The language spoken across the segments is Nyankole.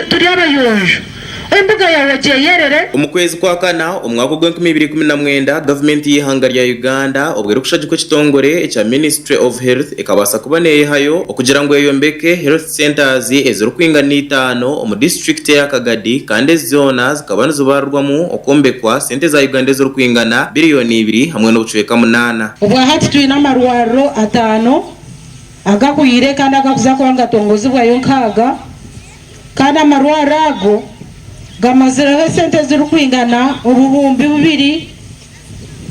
Turi abayonjo, embuga yaawe ogyeyerere. Omu kwezi kwa kana omwaka ogw'enkumi ibiri ikumi na mwenda, gavumenti y'eihanga rya Uganda obwo erikushagikwa ekitongore ekya Ministry of Health ekabaasa kuba neeyehayo okugira ngu eyombeke Health Centres ezirikwingana itaano omu disiturikiti eya Kagadi kandi ezi zoona zikaba nizibarirwamu okwombekwa sente za Uganda ezirikwingana biriyoni ibiri hamwe n'obucweka munaana. Obwahati twine amarwariro ataano agahweire kandi agakuza kuba nigatongozibwayo nkaaga kandi amarwariro ago gamazireho esente ezirikwingana obuhumbi bubiri,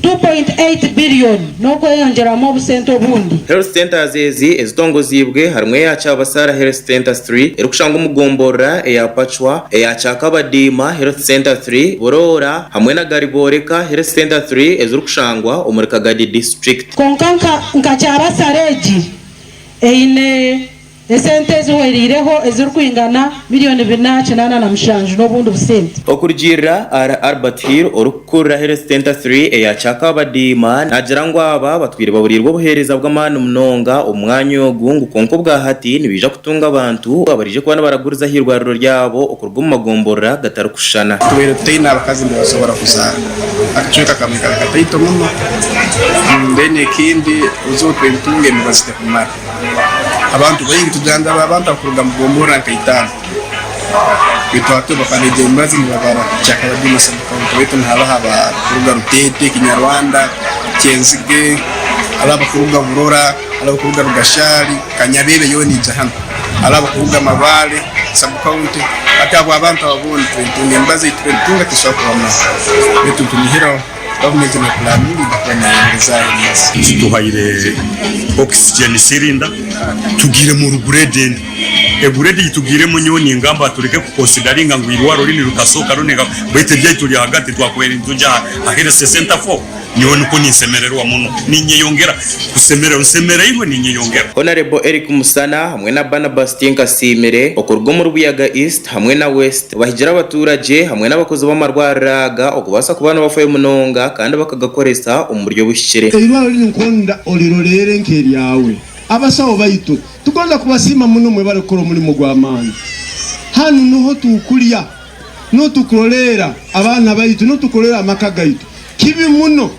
2.8 billion, n'okweyongyeramu obusente obundi. Health Centres ezi ezitongoziibwe harimu eya Kyabasara Health Centre ii erikushangwa omu gomborora eya Pachwa, eya Kyakabadiima Health Centre ii, Buroora hamwe na Garibooreka Health Centre ii ezirikushangwa omuri Kagadi District. Kwonka nka Kyabasara egi eine esente ezihwereireho ezirikwingana miriyoni bina 87 n'obundi busente. Okurugiirira ahari Albert Hill orikukurira Health Centre ii eya Kyakabadiima naagira ngu aba batwire baburiirwe obuheereza bw'amaani munonga omu mwanya ogu ngu kwonka obwahati nibaija kutunga abantu abaraije kuba nibaraguriza ah'eirwariro ryabo okuruga omu magomborora gatarikushushana. Tubaire tutaine abakazi nibasobora kuzaara. Akacweka kamwe kari kataito muno. Then ekindi obuzibu tubaire nitutunga emibazi tekumara. Abantu baingi tujanjaba abantu abakuruga mu gomborora nka itaano. Baitu hati bakareega emibazi nibabara Kyakabadiima sub county baitu nihabaho abakuruga Rutete, Kinyarwanda, Kyenzige, hariho abakuruga Burora, hariho abakuruga Rugashari, Kanyabebe yoona eija hanu. Hariho abakuruga Mabale sub county. Hati abo abantu abo boona tubetunga emibazi ei tubetunga tesobora kubamara. Baitu nitunihira gavumenti nepulaninga eija kuba neyongezaaho emibazi. Kituhaire oxygen cylinder tugiire mu grade endi. Egrade ei tugiiremu nyowe ningamba tureke ku consideringa ngu eirwariro rinu rikasooka rinu baitu eryaitu riri ahagati twakubaire nitugya aha health center four. Nyowe nikwo ninsemererwa muno, ninyeyongera kusemererwa, nsemereirwe ninyeyongera. Honarebo Eric Musana hamwe na Barnabas Tinkasiimire okuruga omuri Buyaga East hamwe na West bahigire abaturagye hamwe n'abakozi b'amarwariro aga okubaasa kuba nibafayo munonga kandi bakagakoresa omu buryo obuhikire. Eirwariro rinu nkonda oriroreere nk'eryawe. Abasaho baitu tugonza kubasiima muno mwebale kukora omulimo gw'amaani. Hanu nuho tukulya, nuho tukuroleera abaana baitu, nuho tukuroleera amaka gaitu. Kibi muno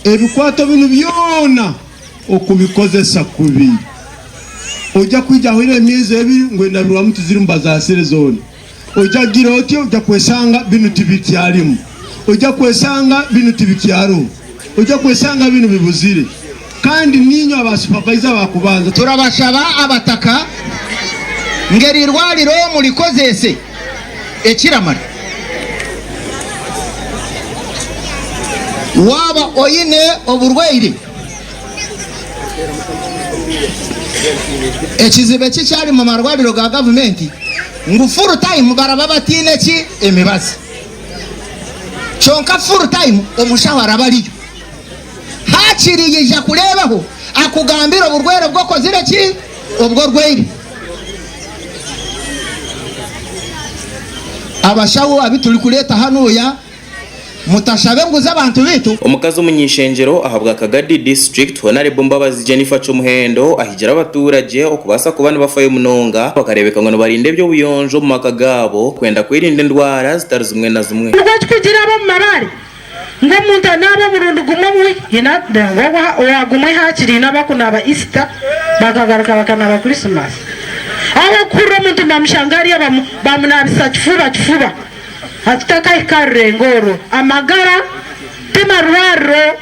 ebikwato binu byona okubikozesa kubi. Oija kwija ahoire emyezi ebiri ngu endabirwamu tizirimu bazaasire zoona. Oija kugira oti, oija kwesanga binu tibikyarimu. Oija kwesanga binu tibikyaroho. Oija kwesanga binu bibuzire. Kandi niinywe aba supavaiza ba kubanza. Turabashaba abataka ngu eri irwariro murikozese ekiramara. Waaba oine oburwaire, ekizibu ekikyari mu marwariro ga gavumenti ngu full time baraba bataine ki emibazi. Kyonka full time omushaho araba ariyo. Haakiri yaija kureebaho akugambire oburwaire obu okozire ki? Obu orwaire. Abashaho abu turikureeta hanuya mutashabe enguzi abantu baitu. Omukazi omuny'ishengyero ahabwa Kagadi District, Honarebo Mbabazi Jennifer Kyomuhendo ahigire abaturagye okubaasa kuba nibafayo munonga bakareebeka ngu nibarinda eby'obuyonjo omu maka gaabo kwenda kwerinda endwara zitari zimwe na zimwe. Nikwo kikugira ab'omu mabaare Ngu omuntu anaabe omurundi gumwe omu wiiki, nangwa owa gumwe haakiri haine abakunaaba Easter bakagaruka bakanaaba Christmas. Ahabw'okuhurira omuntu nibamushanga hariya bamunaabisa kifuba kifuba. Hati tutakahika aha rurengo orwo. Amagara ti marwariro,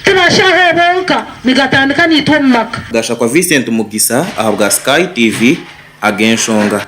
ti bashaho bonka, nigatandika naitwe omu maka. Gashakwa Vincent Mugisa ahabwa Sky TV, Ag'enshonga.